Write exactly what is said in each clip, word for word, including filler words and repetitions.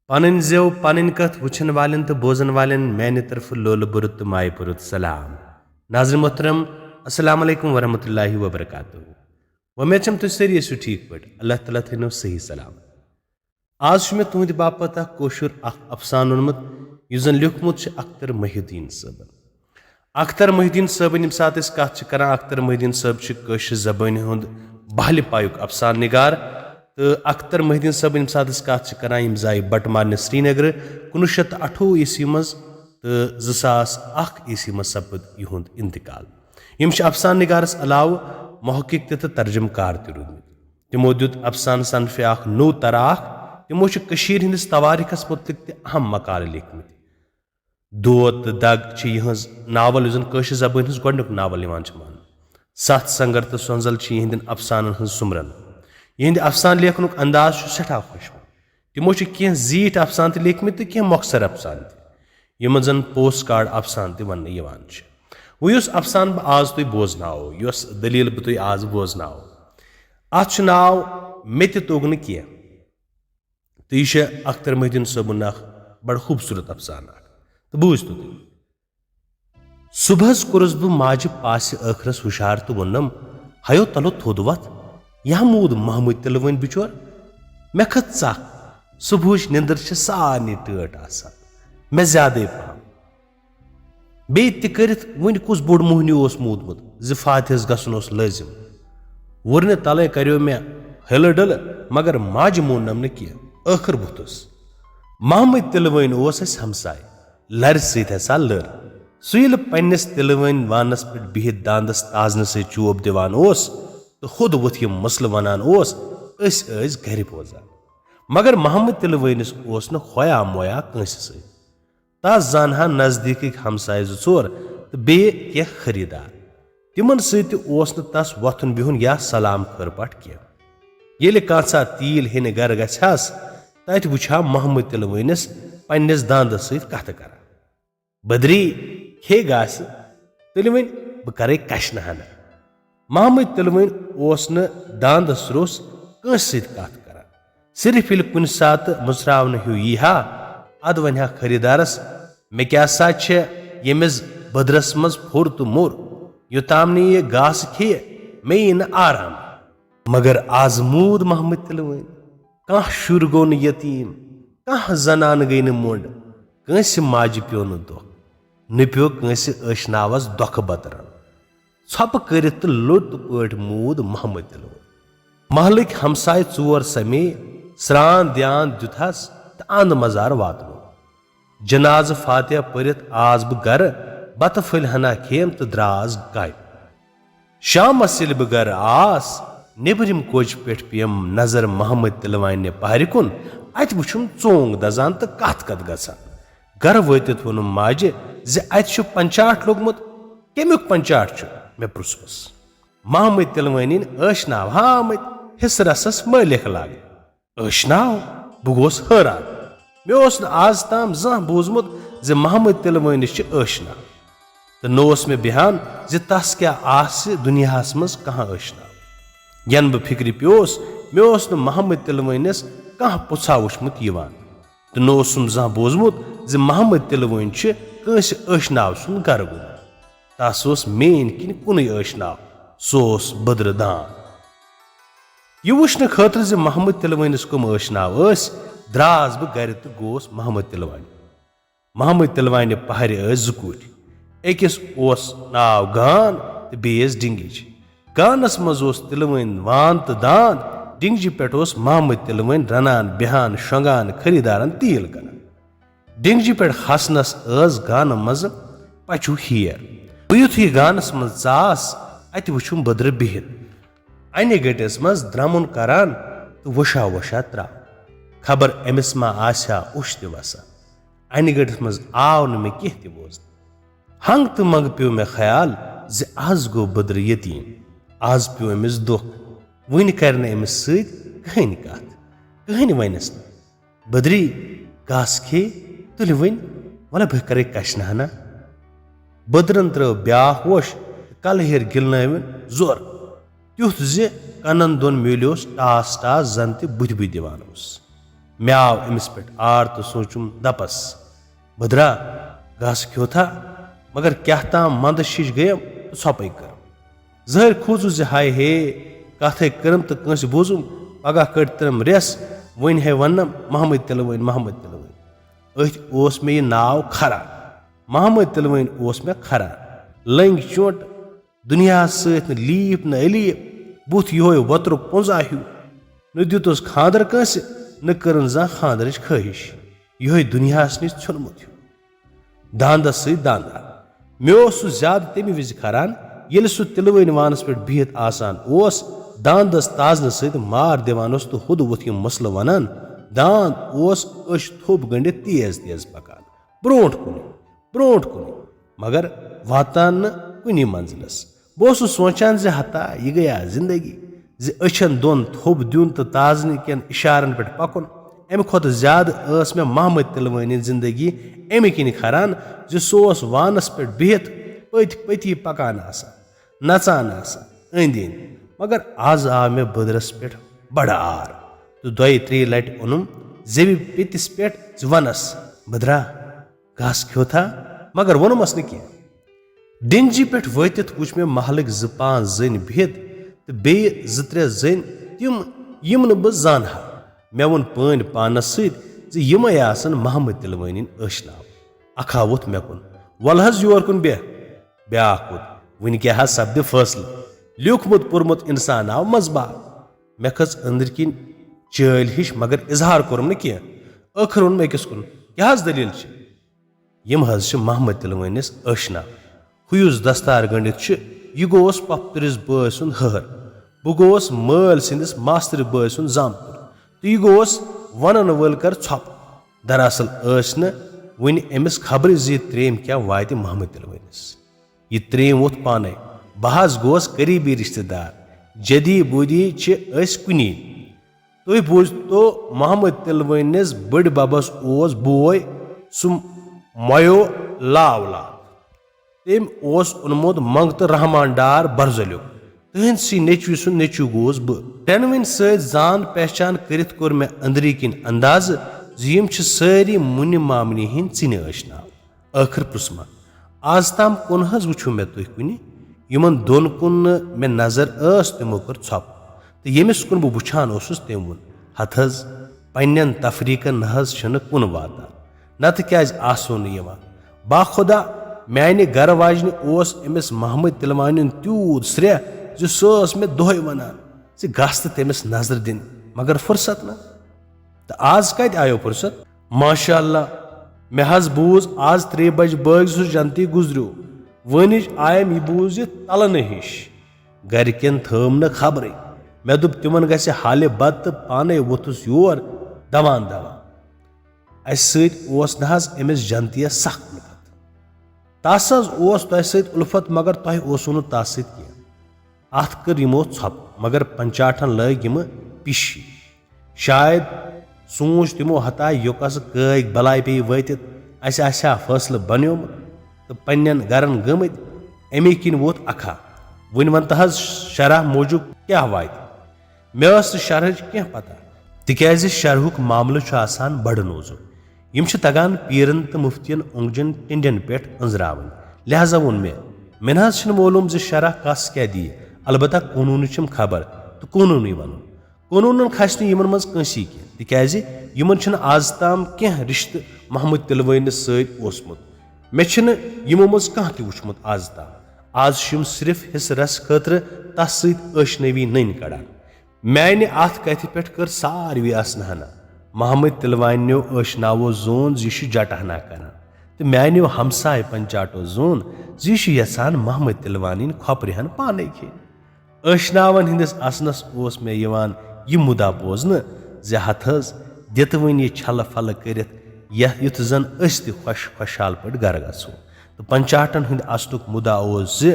پنٕنۍ زٮ۪و، پنٕنۍ کتھ وٕچھن والٮ۪ن تہٕ بوزن والٮ۪ن میانہِ طرفہٕ لولہٕ بوٚرُت تہٕ مایہِ پوٚرُت سلام۔ ناظرین محترم، السلام علیکم ورحمۃ اللہ وبرکاتہ۔ وۄمید چھم تُہۍ سٲری ٲسِو ٹھیٖک پٲٹھۍ۔ اللہ تعالیٰ تھٲینو صحیح سلامت۔ آز چھُ مےٚ تُہنٛدِ باپتھ اکھ کٲشُر اکھ افسانہٕ اوٚنمُت، یُس زن لیوٗکھمُت چھُ اختر محی الدین صٲبن۔ اختر محی الدین صٲبن ییٚمہِ ساتہٕ أسۍ کتھ چھِ کران، اختر محی الدین صٲب چھِ کٲشرِ زبٲنۍ ہُنٛد بہلہِ پایُک افسانہٕ نگار۔ تہٕ اختر محی الدین صٲبن ییٚمہِ ساتہٕ أسۍ کتھ چھِ کران، یِم زایہِ بٹہٕ مارنہِ سرینگرٕ کُنوُہ شیٚتھ تہٕ اَٹھووُہ عیسوی منٛز تہٕ زٕ ساس اکھ عیسوی منٛز سپُد یِہُنٛد انتقال۔ یِم چھِ افسانہٕ نگارس علاوٕ محقق تہِ تہٕ ترجمہٕ کار تہِ روٗدمٕتۍ۔ تِمو دیُت افسانہٕ صنفہِ اکھ نوٚو تراکھ۔ تِمو چھِ کٔشیٖرِ ہٕنٛدِس توٲریٖخس مُتعلق تہِ اہم مقالہٕ لیکھمٕتۍ۔ دود تہٕ دگ چھِ یِہٕنٛز ناول، یُس زن کٲشرِ زبٲنۍ ہٕنٛز گۄڈٕنیُک ناول یِوان چھُ ماننہٕ۔ ستھ سنگر تہٕ سۄنزل چھِ یِہنٛدٮ۪ن افسانن ہٕنٛز سُمرن۔ یِہنٛدِ افسانہٕ لیکھنُک انداز چھُ سٮ۪ٹھاہ خۄشوُن۔ تِمو چھِ کینٛہہ زیٖٹھۍ افسانہٕ تہِ لیکھمٕتۍ تہٕ کینٛہہ مۄخصر افسانہٕ تہِ، یِمن زن پوسٹ کارڈ افسانہٕ تہِ وننہٕ یِوان چھِ۔ وۄنۍ یُس افسانہٕ بہٕ آز تۄہہِ بوزناوو، یۄس دٔلیٖل بہٕ تۄہہِ آز بوزناوو، اتھ چھُ ناو مےٚ تہِ توٚگ نہٕ کینٛہہ۔ تہٕ یہِ چھےٚ اختر محی الدین صٲبُن اکھ بڑٕ خوٗبصوٗرت افسانہٕ اکھ۔ تہٕ بوٗزتو تُہۍ۔ صُبحس کوٚرُس بہٕ ماجہِ پاسہِ ٲخرس ہُشار تہٕ ووٚنُم، "ہیو تلو تھوٚد وۄتھ، یا موٗد محمد تِلہٕ وٲنۍ بِچور؟ مےٚ کھٔژ ژکھ، صُبحٕچ نِندٕر چھِ سارنٕے ٹٲٹھ آسان، مےٚ زیادَے پہم۔" بیٚیہِ تہِ کٔرِتھ وُنہِ کُس بوٚڑ موہنیو اوس موٗدمُت زِ فاتحس گژھُن اوس لٲزِم۔ وُرنہِ تلے کریو مےٚ ہِلہٕ ڈٕلہٕ، مگر ماجہِ موننم نہٕ کینٛہہ۔ ٲخٕر ووٚتھُس۔ محمد تِلہٕ وٲنۍ اوس اَسہِ ہمساے، لرِ سۭتۍ ہسا لٔر۔ سُہ ییٚلہِ پننِس تِلہٕ وٲنۍ وانس پٮ۪ٹھ بِہِتھ داندس تازنہٕ سۭتۍ چوب دِوان اوس تہٕ ہُد وُتھ یِم مسلہٕ ونان اوس، أسۍ ٲسۍ گرِ بوزان۔ مگر محمد تِلہٕ وٲنِس اوس نہٕ خویا مویا کٲنٛسہِ سۭتۍ۔ تس زانہٕ ہا نزدیٖکٕکۍ ہمسایہِ زٕ ژور تہٕ بیٚیہِ کینٛہہ خریٖدار۔ تِمن سۭتۍ تہِ اوس نہٕ تس وۄتھُن بِہُن یا سلام خٲر پاٹھ کینٛہہ۔ ییٚلہِ کانٛژھا تیٖل ہیٚنہِ گرٕ گژھِ ہس، تتہِ وُچھِ ہا محمد تِلہٕ وٲنِس پننِس داندس سۭتۍ کتھٕ کران۔ "بدری، کھے گاسہٕ، تُلہِ وۄنۍ بہٕ کرے کشنہٕ ہنا۔" محمد تِلہٕ وٲنۍ اوس نہٕ داندس روٚس کٲنٛسہِ سۭتۍ کتھ کران۔ صرف ییٚلہِ کُنہِ ساتہٕ مُژراونہٕ ہیوٗ یی ہا، ادٕ ونہِ ہا خریٖدارس، "مےٚ کیٛاہ سا چھےٚ ییٚمِس بٔدرس منٛز پھوٚر تہٕ موٚر؟ یوٚتام نہٕ یہِ گاسہٕ کھیٚیہِ، مےٚ یی نہٕ آرام۔" مگر آز موٗد محمد تِلہٕ وٲنۍ۔ کانٛہہ شُر گوٚو نہٕ یتیٖم، کانٛہہ زنان گٔے نہٕ مۄنٛڈ، کٲنٛسہِ ماجہِ پیوٚو نہٕ دۄکھ، نہٕ پیوٚو کٲنٛسہِ ٲشناوس دۄکھٕ بترن۔ ژھۄپہٕ کٔرِتھ تہٕ لوٚت پٲٹھۍ موٗد محمد تِلہٕ وٲنۍ۔ محلٕکۍ ہمسایہِ ژور سمے، سرٛان دیان دیُتہس تہٕ اند مزار واتنوو۔ جنازٕ فاتحہ پٔرِتھ آس بہٕ گرٕ، بتہٕ پھٔلۍ ہنا کھیم تہٕ دراس گرِ۔ شامس ییٚلہِ بہٕ گرٕ آس، نیبرِم کوچہِ پٮ۪ٹھ پیٚیم نظر محمد تِلہٕ وانہِ پہرِ کُن۔ اتہِ وُچھُم ژونگ دزان تہٕ کتھ کتھ گژھان۔ گرٕ وٲتِتھ ووٚنُم ماجہِ زِ اتہِ چھُ پنچاٹھ لوٚگمُت۔ "کمیُک پنچاٹھ چھُ؟" مےٚ پرُژھمس۔ "محمد تِلہٕ وٲنِن ٲشناو ہامٕتۍ حصہٕ رسس مٲلِک لاگٕنۍ۔" ٲشناو؟ بہٕ گوس حٲران۔ مےٚ اوس نہٕ آز تام زانٛہہ بوٗزمُت زِ محمد تِلہٕ وٲنِس چھِ ٲشناو۔ تہٕ نہ اوس مےٚ بیہان زِ تس کیٛاہ آسہِ دُنیاہس منٛز کانٛہہ ٲشناو۔ ینہٕ بہٕ فکرِ پیوس، مےٚ اوس نہٕ محمد تِلہٕ وٲنِس کانٛہہ پوٚژھا وُچھمُت یِوان۔ تہٕ نہ اوسُم زانٛہہ بوٗزمُت زِ محمد تِلہٕ وٲنۍ چھِ کٲنٛسہِ ٲشناو سُنٛد گرٕ گوٚمُت۔ تس اوس میٲنۍ کِنۍ کُنُے ٲشناو، سُہ اوس بٔدرٕ دان۔ یہِ وٕچھنہٕ خٲطرٕ زِ محمد تِلہٕ وٲنِس کٕم ٲشناو ٲسۍ، دراس بہٕ گرِ تہٕ گوس محمد تِلہٕ وانہِ۔ محمد تِلہٕ وانہِ پہرِ ٲسۍ زٕ کُٹھۍ۔ أکِس اوس ناو گان تہٕ بیٚیِس ڈِنگِج۔ گانس منٛز اوس تِلہٕ وٲنۍ وان تہٕ داند، ڈِنگجہِ پٮ۪ٹھ اوس محمد تِلہٕ وٲنۍ رنان، بیہان، شۄنگان، خریٖدارن تیٖل کٕنان۔ ڈِنگجہِ پٮ۪ٹھ کھسنس ٲس گانہٕ منٛزٕ پچوٗ ہیر۔ بہٕ یُتھُے گانس منٛز ژاس، اتہِ وُچھُم بٔدرٕ بِہِتھ، انہِ گٔٹِس منٛز درمُن کران تہٕ وۄشا وۄشا تراوان۔ خبر أمِس ما آسہِ ہا اوٚش تہِ وسان۔ انہِ گٔٹِس منٛز آو نہٕ مےٚ کینٛہہ تہِ بوزنہٕ۔ ہنگ تہٕ منگ پیوٚو مےٚ خیال زِ از گوٚو بٔدرٕ یتیٖم، از پیوٚو أمِس دُکھ، وُنہِ کرِ نہٕ أمِس سۭتۍ کٕہٕنۍ کتھ، کٕہٕنۍ ونٮ۪س نہٕ۔ بدری، گاسہٕ کھے، تُلہِ وٕنۍ، وَلہٕ بہٕ کرے کشنہٕ ہنا۔ بدرن ترٲو بیاکھ ووش تہٕ کلہٕ ہیر گِلنٲوِن زور، تیُتھ زِ کنن دۄن میلیوس ٹاس ٹاس زن تہِ بُتھِ بُتھِ دِوان اوس۔ مےٚ آو أمِس پٮ۪ٹھ آر تہٕ سوٗنٛچُم، دَپَس، "بٕدرا، گاسہٕ کھیوٚتھا؟ مگر کیٛاہ تام منٛدٕ شِش گٔیم تہٕ ژھۄپَے کٔر۔" ظٲہِر کھوٗژُس زِ ہاے ہے، کَتھ ہے کٔرٕم تہٕ کٲنٛسہِ بوٗزُم، پگاہ کٔڑۍ تٔرٕم ریس، وۄنۍ ہے وَننَم محمد تِلہٕ وٲنۍ، محمد تِلہٕ وٲنۍ۔ أتھۍ اوس مےٚ یہِ ناو کھران، محمد تِلہٕ وٲنۍ اوس مےٚ کھران۔ لٔنٛگۍ چونٛٹہٕ، دُنیاہَس سۭتۍ نہٕ لیٖف نہٕ الیٖف، بُتھ یِہوٚے وۄترُک پۄنٛزا ہیوٗ۔ نہٕ دیُتُس خانٛدر کٲنٛسہِ، نہٕ کٔرٕن زانٛہہ خانٛدرٕچ خٲہِش۔ یِہوٚے دُنیاہَس نِش ژھیوٚنمُت ہیوٗ۔ داندَس سۭتۍ داندا۔ مےٚ اوس سُہ زیادٕ تَمہِ وِزِ کھران، ییٚلہِ سُہ تِلہٕ وٲنۍ وانَس پٮ۪ٹھ بِہِتھ آسان اوس، داندَس تازنہٕ سۭتۍ مار دِوان اوس تہٕ ہُدٕ وُتھ یِم مٕسلہٕ وَنان۔ داند اوس أچھ تھوٚپ گٔنٛڈِتھ تیز تیز پَکان۔ برٛونٛٹھ کُن، برٛونٛٹھ کُن، مگر واتان نہٕ کُنی منزلس۔ بہٕ اوسُس سونٛچان زِ ہتا یہِ گٔیا زندگی، زِ أچھن دۄن تھوٚپ دیُن تہٕ تازنہٕ کٮ۪ن اِشارن پٮ۪ٹھ پکُن۔ امہِ کھۄتہٕ زیادٕ ٲس مےٚ محمد تِلوٲنی زندگی امہِ کِنۍ کھران زِ سُہ اوس وانس پٮ۪ٹھ بِہِتھ پٔتۍ پٔتی پکان آسان، نژان آسان أنٛدۍ أنٛدۍ۔ مگر از آو مےٚ بٕدرس پٮ۪ٹھ بڑٕ آر تہٕ دۄیہِ ترٛیٚیہِ لٹہِ اوٚنُم زیوِ پیٚتِس پٮ۪ٹھ زِ ونس، "بٕدرا، گاسہٕ کھیوٚتھا؟" مگر ووٚنمس نہٕ کینٛہہ۔ ڈِنجہِ پٮ۪ٹھ وٲتِتھ وٕچھ مےٚ محلٕکۍ زٕ پانٛژھ زٔنۍ بِہِتھ تہٕ بیٚیہِ زٕ ترٛےٚ زٔنۍ تِم، یِم نہٕ بہٕ زانہٕ ہا۔ مےٚ ووٚن پٲنۍ پانس سۭتۍ زِ یِمے آسن محمد تِلوٲنِن ٲشناو۔ اکھا ووٚتھ مےٚ کُن، "ولہٕ حظ یور کُن بیٚہہ۔" بیٛاکھ ووٚتھ، "وُنہِ کیٛاہ حظ سپدِ فٲصلہٕ؟ لیوٗکھمُت پوٚرمُت انسان آو منٛزباگ۔" مےٚ کھٔژ أنٛدرۍ کِنۍ چٲلۍ ہِش، مگر اظہار کوٚرُم نہٕ کینٛہہ۔ ٲخٕر ووٚن مےٚ أکِس کُن، "کیٛاہ حظ دٔلیٖل چھِ؟" یِم حظ چھِ محمد تِلوٲنِس ٲشنا۔ ہُہ یُس دستار گٔنٛڈِتھ چھُ، یہِ گوٚوس پۄپھتٕرِس بٲے سُنٛد ہٲر۔ بہٕ گوٚوس مٲلۍ سٕنٛدِس ماستٕرِ بٲے سُنٛد زامتُر۔ تہٕ یہِ گوٚوس وَنَن وٲلۍ کَر ژھۄپہٕ۔ دراصل ٲسۍ نہٕ وُنہِ أمِس خبرٕے زِ یہِ ترٛیٚیِم کیٛاہ واتہِ محمد تِلوٲنِس۔ یہِ ترٛیٚیِم ووٚتھ پانَے، "بہٕ حظ گوٚوس قریٖبی رِشتہٕ دار۔ جدی بودی چھِ أسۍ کُنی۔" تُہۍ بوٗزتو، محمد تِلوٲنِس بٔڈۍ ببس اوس بوے، سُہ مۄیو لاو لاو۔ تٔمۍ اوس اوٚنمُت منٛگتہٕ رحمان ڈار برزلیُک۔ تٕہٕنٛدسٕے نیٚچوِ سُنٛد نیٚچوٗ گوس بہٕ۔ ترٛٮ۪نوٕنۍ سۭتۍ زان پہچان کٔرِتھ کوٚر مےٚ أنٛدری کِنۍ اندازٕ زِ یِم چھِ سٲری مُنہِ مامنہِ ہٕنٛدۍ ژِنہِ ٲشناو۔ ٲخٕر پرُژھ مےٚ، "از تام کُن حظ وُچھِو مےٚ تُہۍ کُنہِ؟" یِمن دۄن کُن نہٕ مےٚ نظر ٲس، تِمو کٔر ژھۄپہٕ۔ تہٕ ییٚمِس کُن بہٕ وُچھان اوسُس، تٔمۍ ووٚن، "ہتہٕ حظ، پننٮ۪ن تفریقن نہ حظ چھِنہٕ کُن واتان، نتہٕ کیازِ آسو نہٕ یِوان؟ باخدا، میانہِ گرٕ واجنہِ اوس أمِس محمد تِلوانیُن تیوٗت سرٛیہ زِ سۄ ٲس مےٚ دۄہے ونان زِ گژھ تہٕ تٔمِس نظرِ دِنہِ، مگر فرصت نہٕ۔ تہٕ از کتہِ آیو فرصت؟ ماشاء اللہ، مےٚ حظ بوٗز از ترٛیٚیہِ بجہِ بٲگۍ سُہ جنتی گُزریو۔ وٲنِج آیم یہِ بوٗزِتھ تلنہٕ ہِش۔ گرِکٮ۪ن تھٲوم نہٕ خبرٕے۔ مےٚ دوٚپ، تِمن گژھِ حالہِ بد تہٕ پانے ووٚتھُس یور دوان دوان۔ اسہِ سۭتۍ اوس نہٕ حظ أمِس جنتیس سخ الفت۔ تس حظ اوس تۄہہِ سۭتۍ الفت، مگر تۄہہِ اوسوٕ نہٕ تس سۭتۍ کینٛہہ۔ اتھ کٔر یِمو ژھۄپہٕ، مگر پنچاٹھن لٲگۍ یِمہٕ پِش ہِش۔ شاید سوٗنٛچ تِمو، ہتا یوکس کٲگۍ بلاے پیٚیہِ وٲتِتھ، اسہِ آسہِ ہا فٲصلہٕ بنیومُت تہٕ پننٮ۪ن گرن گٔمٕتۍ، امی کِنۍ ووت اکھا۔ وُنہِ ونتہٕ حظ شرح موٗجوٗب کیٛاہ واتہِ؟ مےٚ ٲس نہٕ شرحٕچ کینٛہہ پتہ، تِکیازِ شرحُک معاملہٕ چھُ آسان بڑٕ نوزُک۔ یِم چھِ تگان پیرن تہٕ مفتین اونگجن ٹِنڈٮ۪ن پٮ۪ٹھ أنٛزراوٕنۍ۔ لہذا ووٚن مےٚ، مےٚ نہ حظ چھُنہٕ معلوم زِ شرح کس کیٛاہ دِیہِ، البتہ قونوٗنٕچ چھم خبر تہٕ قونوٗنٕے ونُن۔ قونوٗنن کھسہِ نہٕ یِمن منٛز کٲنٛسی کینٛہہ، تِکیازِ یِمن چھُنہٕ از تام کینٛہہ رشتہٕ محمد تِلوٲنِس سۭتۍ اوسمُت۔ مےٚ چھُنہٕ یِمو منٛز کانٛہہ تہِ وُچھمُت از تام۔ از چھِ یِم صرف حصہٕ رس خٲطرٕ تس سۭتۍ ٲشنٲوی نٔنۍ کڑان۔ میانہِ اتھ کتھِ پٮ۪ٹھ کٔر ساروٕے اسنہنا۔ محمد تِلوانیو ٲشناوو زون زِ یہِ چھُ جٹہنا کران، تہٕ میانیو ہمسایہِ پنچاٹو زون زِ یہِ چھُ یژھان محمد تِلوانِنۍ کھۄپرِ ہن پانے کھیٚنۍ۔ ٲشناون ہٕنٛدِس اسنس اوس مےٚ یِوان یہِ مُدا بوزنہٕ زِ ہتہٕ حظ، دِتہٕ وۄنۍ یہِ چھلہٕ پھلہٕ کٔرِتھ، یتھ، یُتھ زن أسۍ تہِ خۄش خۄشحال پٲٹھۍ گرٕ گژھو۔ تہٕ پنچاٹن ہٕنٛدِ اسنُک مُدا اوس زِ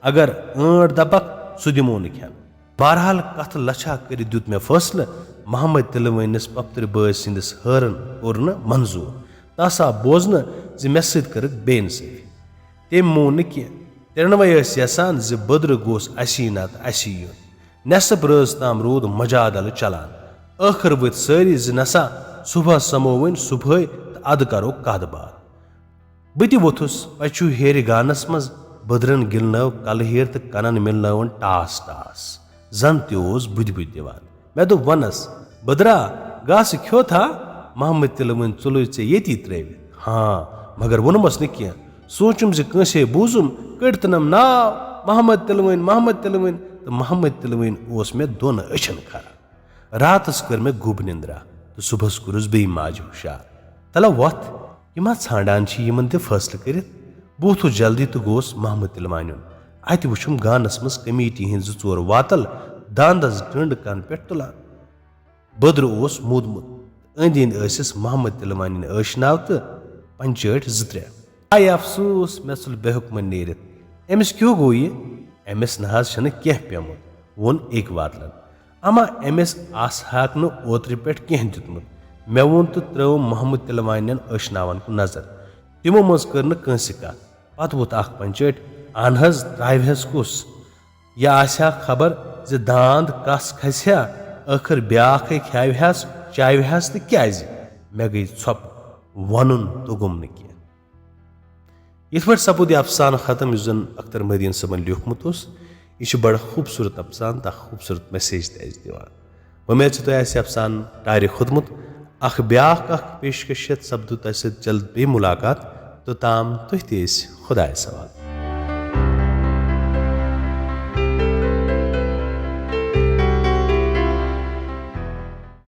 اگر ٲنٹ دپکھ، سُہ دِمو نہٕ کھٮ۪نہٕ۔ بہرحال، کتھٕ لچھا کٔرِتھ دیُت مےٚ فٲصلہٕ، محمد تِلوٲنِس پۄپتٕرِ بٲے سٕنٛدِس ہٲرن کوٚر نہٕ منظوٗر۔ تس آو بوزنہٕ زِ مےٚ سۭتۍ کٔرٕکھ بے انصٲفی۔ تٔمۍ مون نہٕ کینٛہہ۔ ترٛٮ۪نوَے ٲسۍ یژھان زِ بٔدرٕ گوٚژھ اسی نتہٕ اسی یُن۔ نٮ۪صٕف رٲژ تام روٗد مجادلہٕ چلان۔ ٲخٕر ؤتھۍ سٲری زِ نسا، صبحس سمو وۄنۍ صبحٲے تہٕ ادٕ کرو کتھ باتھ۔ بہٕ تہِ ووٚتھُس پچو ہیرِ گانس منٛز۔ بٔدرن گِلنٲو کلہٕ ہیر تہٕ کنن مِلنٲوٕن ٹاس ٹاس۔ زن تہِ اوس بُدِ بُدِ دِوان۔ مےٚ دوٚپ ونس، "بٔدرا، گاسہٕ کھیوٚتھا؟ محمد تِلہٕ وٲنۍ ژوٚلُے ژےٚ ییٚتی ترٲوِتھ؟" "ہاں، مگر ووٚنمس نہٕ کینٛہہ۔ سوٗنٛچُم زِ کٲنٛسے بوٗزُم، کٔڑۍ تنم ناو، محمد تِلہٕ وٲنۍ، محمد تِلہٕ وٲنۍ، تہٕ محمد تِلہٕ وٲنۍ اوس مےٚ دۄن أچھن کھران۔" راتس کٔر مےٚ گُب نِندرا تہٕ صُبحس کوٚرُس بیٚیہِ ماجہِ ہُشار، "تلہ وۄتھ، یہِ ما ژھانڈان چھِ یِمن تہِ فٲصلہٕ کٔرِتھ؟" بہٕ ووٚتھُس جلدی تہٕ گوٚوُس محمد تِلوانیُن۔ اتہِ وُچھُم گانس منٛز کمیٹی ہٕنٛدۍ زٕ ژور واتل داندس ڈنڈ کن پٮ۪ٹھ تُلان۔ بٔدرٕ اوس موٗدمُت۔ أنٛدۍ أنٛدۍ ٲسِس محمد تِلوانیُن ٲشناو تہٕ پنچٲٹھۍ زٕ ترٛےٚ۔ آے افسوس، مےٚ ژھُل بے حُکمہٕ نیٖرِتھ۔ "أمِس کیٛاہ گوٚو یہِ؟" "أمِس نہ حظ چھُنہٕ کینٛہہ پیوٚمُت"، ووٚن أکۍ واتلن۔ "اما أمِس آسہٕ ہاکھ نہٕ اوترٕ پٮ۪ٹھ کینٛہہ دیُتمُت۔" مےٚ ووٚن تہٕ ترٲوٕم محمد تِلوانٮ۪ن ٲشناون کُن نظر۔ تِمو منٛز کٔر نہٕ کٲنٛسہِ کتھ۔ پتہٕ ووٚتھ اکھ پنچٲٹھۍ، "اہن حظ، ترٛاوِہس کُس؟ یہِ آسہِ ہا خبر زِ داند کس کھسہِ ہا، ٲخٕر بیاکھے کھیاوِہس، چاوِہس تہٕ کیازِ؟" مےٚ گٔیہِ ژھۄپہٕ، ونُن توٚگُم نہٕ کینٛہہ۔ یِتھ پٲٹھۍ سپُد یہِ افسانہٕ ختم یُس زن اختر مہدیٖن صٲبن لیوٗکھمُت اوس۔ یہِ چھُ بڑٕ خوٗبصوٗرت افسانہٕ تہٕ اکھ خوٗبصوٗرت message تہِ اسہِ دِوان۔ وۄمید چھِ تۄہہِ آسہِ افسانہٕ ٹارِ کھوٚتمُت۔ اکھ بیاکھ اکھ پیشکش ہٮ۪تھ سپدو تۄہہِ سۭتۍ جلد بیٚیہِ مُلاقات۔ توٚتام تُہۍ تہِ ٲسۍ خۄدایس حوالہٕ۔